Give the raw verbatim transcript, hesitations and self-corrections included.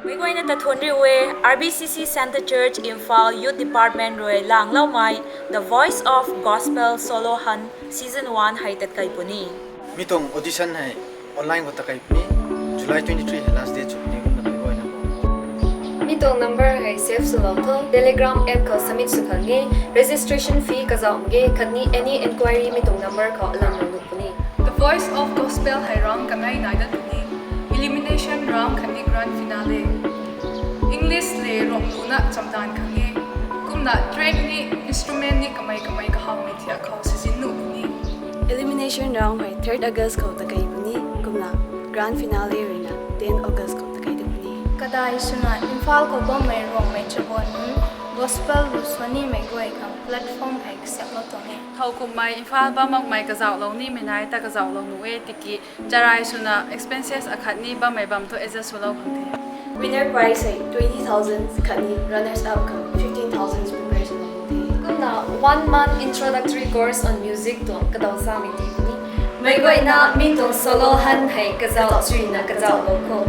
Meic guayna ta thuanc riu e, R B C C Centre Church Imphal Youth Department rui langloumei The Voice of Gospel Solo Hunt Season one hei tatkei puni. Mi tuang audition hei online khou tatkei puni, July twenty three hei last date sw puni kumna meic guayna. Mi tuang number hei save swlou tho, Telegram app khou submit sw khang e, registration fee kazauh mak ge, khatni any enquiry mi tuang number khou alam rui nuh puni. The Voice of Gospel hei round kanei nai dat puni, elimination round khatni grand finale. English le Ruangmei na chamdan khang e, kumna track ni instrument ni kamei kamei kahawmei thiak khou sizin nuh puni. Elimination round hei third August khou tatkei puni, kumna grand finale ruina ten August khou tatkei dat puni. Kadai swna Imphal khou bammei Ruangmei chaban nunc gospel lu swanimei guay khang platform hei kasiamhlou tuang e. Thowkumhmei Imphal bam makmei kazauhlou nimei nai ta kazauhlou nuh e tiki, charai swna expenses akhatni bammei bam thu adjust swlou khang the. Winner prize hei twenty thousand khatni runners up khang fifteen thousand preparation lou the. Kumna one month introductory course on music tuang kadaw samei ti puni. Meic guayna mi tuang Solo Hunt hei kazauh suina kazauhlou kho.